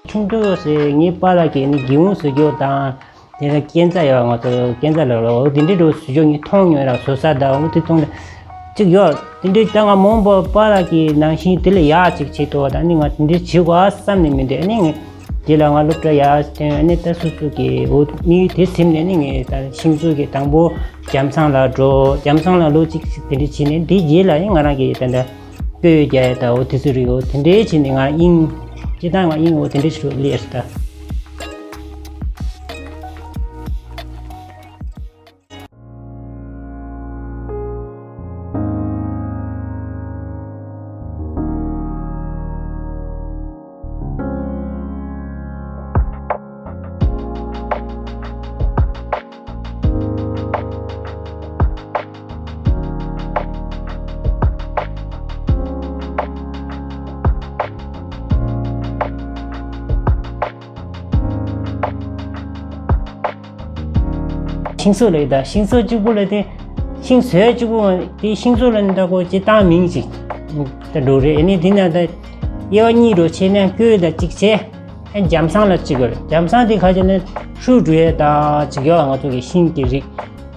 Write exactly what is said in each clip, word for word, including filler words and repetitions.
ཁྱུང་ཏོ་ཟེར་ངའི་པཱ་ལགས་ཀྱིས་ནི་སྒེའུ་ཁུང་བཟོ་རྒྱུ་དང་། དེ་ལ་སྐས་འཛེག་ཡོད། ང་ཚོ་སྐས་འཛེག་ལ་ལོ་འོ་དེ་འདྲའི་འགྲོ་བཟོ་རྒྱུ་ངས་མཐོང་མྱོང་ར། བཟོ་ས་དང་འོ་དེ་མཐོང་ནས་གཅིག་ཡོད། དེ་འདྲའི་ད་ང་མ་འོངས་པ་པཱ་ལགས་ཀྱི་ནང་བཞིན་དེ་ལས་ཡག་ཅིག་བྱེད་ཐུབ་པ་དང་ནི་ང་དེ་འདྲའི་བྱེད་དགོས་བསམ་ནས་མི་འདུག་ཨ་ནི་ངས་དེ་ལ་ང་སློབ་གྲྭ་ཡར་ཐོན་ཨ་ནི་ད་སོ་སོ་གི་འོ་དམིགས་ཡུལ་དེ་ཟིན་ནས་ནི་ངས་ད་ཤིང་བཟོ་གི་དང་པོ་རྒྱམ་ཚང་ལ་འགྲོ། རྒྱམ་ཚང་ལ་ལོ་གཅིག་ཅིག་དེ་འདྲ་བྱས་ནས་དེ་རྗེས་ལ་ཡང་ང་རང་གི་ད་ལྟ་སྐོས་རྒྱག་ཡ་ད་འོ་དེ་ཚོ་རིགས་འོ་དེ་འདྲའི་བྱས་ནས་ང་དབྱིངས་སྤྱིར་བཏང་ང་དབྱིངས་འོ་དེ་འདྲའི་ཞིག་སླེབས་ད། ཤིང་བཟོ་ལས་ད་ཤིང་བཟོ་གཅིག་པུ་ལ་དེ་ཤིང་བཟོས་གཅིག་པུ་དེ་ཤིང་བཟོ་ལ་ནི་ད་གོ་ཅི་བཏང་མིང་ཅིག་ད་འགྲོ་རེད། ཨ་ནི་དེ་ན་ད་དབྱེ་བ་གཉིས་འགྲོ་བྱས་ན་སྐོས་ད་གཅིག་བྱས། ཨ་རྒྱམ་ཚང་ལ་གཅིག་ཡོད་རེད། རྒྱམ་ཚང་དེ་ཁ་ཅིག་ནི་ཧྲུལ་བྲུ་ཡས་ད་གཅིག་ཡོད། ང་ཚོ་གི་ཤིང་གི་རིགས་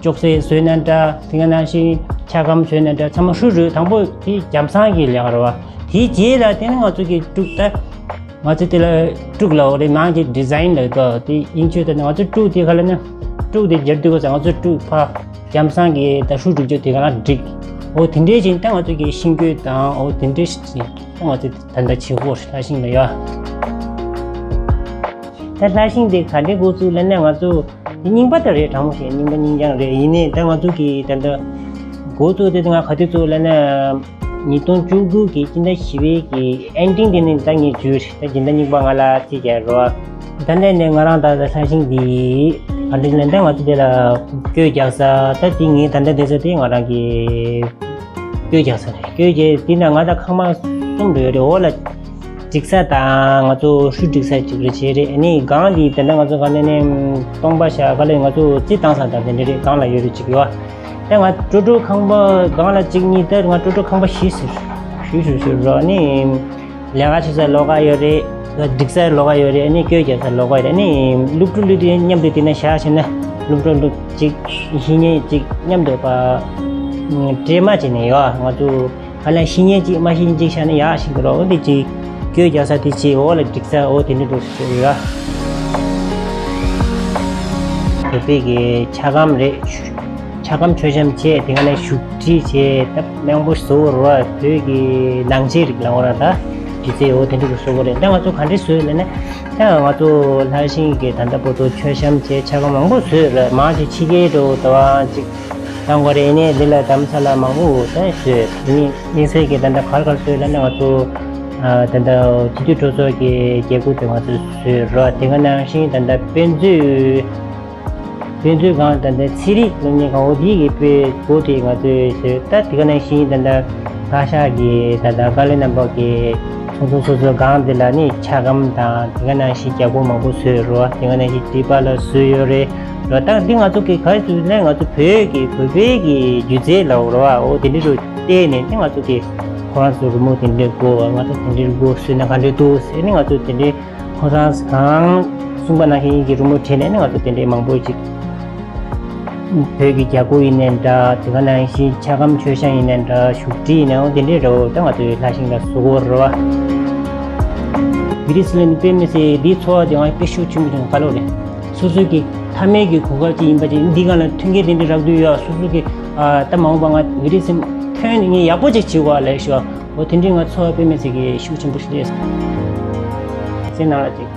ཅོག་ཙེ་བཟོས་ན་འདྲ་དེ་ག་ནང་བཞིན་འཁྱག་སྒམ་བཟོས་ན་འདྲ་ཚང་མ་ཧྲུལ་བྲུ་དང་པོ་དེ་རྒྱམ་ཚང་གི་ལས་ཀ་རེད་བ། དེའི་རྗེས་ལ་དེ་ནི་ང་ཚོ་གི་ཀྲུག་ད། ང་ཚོ་དེ་ལ་ཀྲུག་ལབ་རེད། མང་ཆེ་ཌི་ཛའིན་ལབ་དོ་དེ་དབྱིན་ཇི་ད་ནི་ང་ཚོ་ཀྲུག་དེ་ག་ལ་ན་ཀྲུག་དེ་རྒྱབ་དུས་ག་ས་ང་ཚོ་ཀྲུག་ཕ་རྒྱམ་ཚང་གི་ད་ཧྲུལ་བྲུ་རྒྱུ་དེ་ག་ན་འགྲིག་འོ་དེ་འདྲའི་ཅིག་ད་ང་ཚོ་གི་ཤིང་བརྐོས་དང་འོ་དེ་འདྲའི་ཞིག་ད་ང་ཚོ་ད་ལྟ་བྱེད་སྒོ་ལྷ་ཤིང་ལ་ཡོད། ད་ལྷ་ཤིང་དེ་ག་འདྲའི་འགོ་བཙུགས་ལབ་ན་ང་ཚོ་དེ་རྙིང་པ་ད་རེད། གྲང་མོ་ཞིག་རྙིང་པ་རྙིང་རྐྱང་རེད། ཡིན་ནའི་ད་ང་ཚོ་གི་ད་ལྟ་འགོ་བཙུགས་དེ་ང་ག་དུས་བཙུགས་ལབ་ན། ཉིས་སྟོང་བཅུ་དགུ་གི་སྤྱི་ཟླ་བཞི་པའི་གི་ཨེན་ཌིང་དེ་ནི་ད་ངས་བརྗོད་ད་སྤྱི་ཟླ་གཉིས་པ་ང་ལ་རྩིས་རྒྱག་རོགས། ད་ལྟ་ནས་ང་རང་ད་ལྟ་ས་ཞིང་འདི་ག་འདྲ་ལན་ད་ང་ཚོ་དེ་ལ་སྐོས་རྒྱག་ས་ད་དེ་ངས་ད་ལྟ་བསྡད་ས་དེ་ང་རང་གི་སྐོས་རྒྱག་ས་རེད། སྐོས་རྒྱག་དེ་ན་ང་ད་ཁང་མ་གསུམ་འགྲོ་ཡོད་རེད། འོག་ལ་སྒྲིག་ས་དང་ང་ཚོ་ཧྲུལ་སྒྲིག་ས་གཅིག་རེ་བྱས་རེད། ཨ་ནི་སྒང་འདི་དེ་འདྲ་ང་ཚོ་ག་ནས་ནས་སྟོང་པ་ཤ་ག་ལས་ང་ཚོ་རྩི་བཏང་ས་དང་དེ་འདྲ་རེད། སྒང་ལ་ཡོད་རེད་གཅིག་ཡོད། ད་ང་སྤྲོ་སྤྲོ་ཁང་པ་སྒང་ལ་གཅིག་གཉིས་དེར་ང་སྤྲོ་སྤྲོ་ཁང་པ་བཞི་ཟེར་ཞུ་ཞུ་ཞུ་རོགས་ནི་ལས་ཀ་བྱེད་ས་ལོགས་ཀ་ཡོད་རེད། སྒྲིག་ས་ལོགས་ཀ་ཡོད་རེད། ནི་སྐོས་རྒྱག་ས་ལོགས་ཀ་ཡོད་རེད། ནི་སློབ་ཕྲུག་སློབ་དེ་མཉམ་དུ་དེ་ན་བཞག་བྱས་ན་སློབ་ཕྲུག་སློབ་གཅིག་བཞི་ནས་གཅིག་མཉམ་དུ་པ་འདྲེས་མ་བྱས་ནས་ཡོད། ང་ཚོ་ཧ་ལམ་ཤི་ཉེན་གཅིག་མ་ཤི་ཉེན་གཅིག་ཤར་ན་ཡག་ཤིང་གི་རོ་འདི་གཅིག་སྐྱོད་རྒྱག་ས་དེ་གཅིག་འོག་ལ་སྒྲིག་ས་འོ་དེ་འདྲ་འདུག་ཟེར་ཡ། བོད་པའི་གི་ཆ་སྒམ་རེད། ཆ་སྒམ་མཆོད་བཤམས་བྱས་དེ་ག་ནས་བཞུགས་ཁྲི་བྱས་ད་མང་པོ་བཟོ་བ་རོ། བོད་ཀྱི་ནང་ཆས་རིགས་ལ་འོ་ར་ད་སྒྲིག་ས་འོ་དེ་འདྲ་འདུག་བཟོ་དགོས་རེད། ད་ང་ཚོ་ག་འདྲས་བཟོས་ལབ་ན། ད་ང་ཚོ་ལྷ་ཤིང་གི་ད་ལྟ་བར་དུ་མཆོད་བཤམས་བྱས་ཆ་སྒམ་མང་པོ་བཟོས་རེད། མང་ཆེ་ཕྱི་རྒྱལ་འགྲོ་ད་བ་གཅིག་བཏང་དགོས་རེད། ཨ་ནི་འདི་ལ་དམ་ས་ལ་མང་པོ་ད་ཞོད་ཨ་ནི་དམིགས་བསལ་གྱི་ད་ལྟ་གར་གར་བཟོས་ལབ་ན་ང་ཚོ་ཨ་ད་ལྟ་སྤྱི་འཐུས་གྲོས་ཚོགས་ཀྱི་རྒྱལ་སྒོ་དེ་ང་ཚོ་བཟོས་རོགས། དེ་ག་ནང་བཞིན་ད་ལྟ་དཔེ་མཛོད་དཔེ་མཛོད་ཁང་ད་ལྟ་ཚན་རིག་སློབ་གཉེར་ཁང་འོ་དེའི་གི་དཔེ་སྒོ་དེ་ང་ཚོས་བཟོས། ད་དེ་ག་ནང་བཞིན་ད་ལྟ་བཀའ་ཤག་གི་ད་ལྟ་དཀའ་ལས་རྣམ་པ་གི་ཚོགས་གཙོ་སོ་སོའི་སྒང་དེ་ལ་ནི་ཆ་སྒམ་དང་དེ་ག་ནང་བཞིན་རྒྱལ་སྒོ་མང་པོ་བཟོས་རོགས། དེ་ག་ནང་བཞིན་ཊི་པ་ལ་བཟོས་ཡོད་རེད། རོ་ད་འདི་ང་ཚོ་གི་ག་ཚོད་ནས་ང་ཚོ་བོད་ཀྱི་བོད་པའི་གི་སྒྱུ་རྩལ་ལ་འོ་རོ་ཨ་འོ་དེ་འདྲ་རུ་བལྟས་ནས་ནི་ང་ཚོ་གི་ཁོ་རང་ཚོ་རི་མོ་དེ་འདྲ་དགོས། ང་ཚོ་དེ་འདྲ་དགོས་བཟོས་ན་ག་འདྲ་འདུག་ཟེར་ནི་ང་ཚོ་དེ་འདྲ་ཁོ་རང་གང་གསུངས་པ་ནང་བཞིན་གྱི་རི་མོ་བྲིས་ནས་ནི་ང་ཚོ་དེ་འདྲ་མང་པོ་ཅིག་བོད་ཀྱི་རྒྱལ་སྒོ་ཡིན་ནའི་འདྲ་དེ་ག་ནང་བཞིན་ཆ་སྒམ་མཆོད་བཤམས་ཡིན་ནའི་འདྲ་བཞུགས་ཁྲི་ཡིན་ནའི་འོ་དེ་འདྲ་རོ་ད་ང་ཚོའི་ལྷ་ཤིང་ལ་བཟོ་དགོས་རོ། བི་རི་སི་ལན་དཔེ་མི་སྲིད་འདིའི་ཚོར་བ་དེ་ང་དཔེ་ཤུགས་ཆེན་པོ་བྱུང་། ག་ལོ་རེད། སོ་སོ་གི་མཐའ་མའི་གི་གོ་སྐབས་ཅིག་ཡིན་པ་ཅིག་འདི་ག་ལ་མཐུན་རྐྱེན་དེ་འདྲ་རག་དུས་ཡོད། སོ་སོ་གི་ཨ་ད་མ་འོངས་པ་ང་བི་རི་སི་ཐོན་ངས་ཡག་པོ་ཅིག་བྱེད་དགོས་ལབ་ཤོག་འོ་དེ་འདྲའི་ང་ཚོར་བ་དཔེ་མི་སྲིད་གི་ཤུགས་ཆེན་པོ་ཞིག་རེད། ཚེ་ནང་ལ་ཅིག་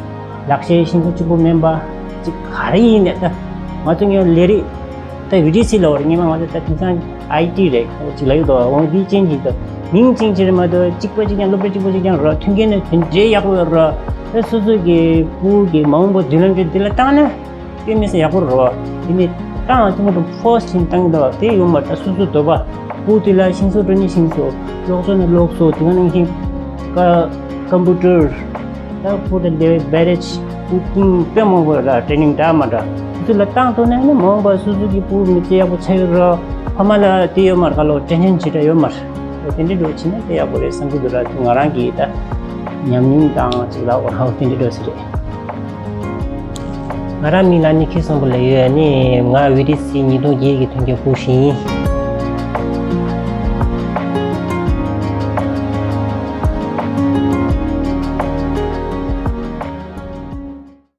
ལག་ཤེས་ཤིང་བཟོ་གཅིག་པུ་མིན་པ་ཅིག་ག་རེ་ཡིན་ནས་ད་ང་ཚོ་ངའི་ལས་རིགས་ད་བི་ཌི་སི་ལ་བར་ངེས་མ་ང་ཚོ་ད་དེང་སང་ཨའི་ཊི་རེད། ཅིག་ལ་ཡོད་དོ་འོང་དེའི་རྐྱེན་གྱིས་དོ་མིང་ཅན་ཅིག་རེད་མ་གཏོགས་གཅིག་པ་གཅིག་རྐྱང་སློབ་གྲྭ་གཅིག་པ་གཅིག་རྐྱང་རོ། མཐུན་རྐྱེན་ནི་དེ་འདྲའི་ཡག་པོ་ཡོད་རོ། ད་སོ་སོ་གི་སྤུ་གུ་གི་མ་འོངས་པ་མདུན་ལམ་གྱི་འདི་ལ་བཏང་ན་དཔེ་མི་སྲིད་ཡག་པོ་རོ། དེ་ནི་ཏང་ཨ་ཐུང་ཐུང་ཕོ་སི་ཆིན་བཏང་གི་འདུག་དེ་ཡོད་མ་རེད། ད་སོ་སོ་འདོད་པ་སྤུ་གུ་དེ་ལ་ཤིང་བཟོ་འགྲོ་ནི་ཤིང་བཟོ། གློག་བཟོ་ནི་གློག་བཟོ། དེ་ག་ནང་བཞིན་ཀ་ཀམ་པུ་ཊར། ད་ཕུ་ཏ་ལེ་བེ་རེ་ཇི་ཀུ་ཀིང་དཔེ་མང་པོ་ལ་ཊེ་ནིང་འདྲ་མ་འདྲ་དེ་ཚོ་ལ་བཏང་ཐུབ་ན་ནི་མ་འོངས་པ་སོ་སོ་གི་སྤུ་གུ་མི་ཚེ་ཡག་པོ་ཆགས་ཡོད་རོ། ཕ་མ་ལ་དེ་ཡོད་མ་རེད། ཁ་ལོ་ཊེན་ཤན་ཇི་འདྲ་ཡོད་མ་རེད། དེ་འདྲའི་འགྲོ་ཕྱིན་ན་དཔེ་ཡག་པོ་རེད་བསམ་གྱི་འདུག་ར། ང་རང་གིས་ད་ ཉམས་མྱོང་དང་ཅིག་ལ་འོ་རང་དེ་འདྲ་འགྲོ་ས་རེད། ང་རང་མིང་ལ་ནི་ཁེ་བཟང་པོ་ལབ་ཡོད། ནི་ང་བི་ཏི་སི་ཉིས་སྟོང་བརྒྱད་ཀྱི་ཐོན་སྐྱེད་སྤུ་ཤིང་ཡིན།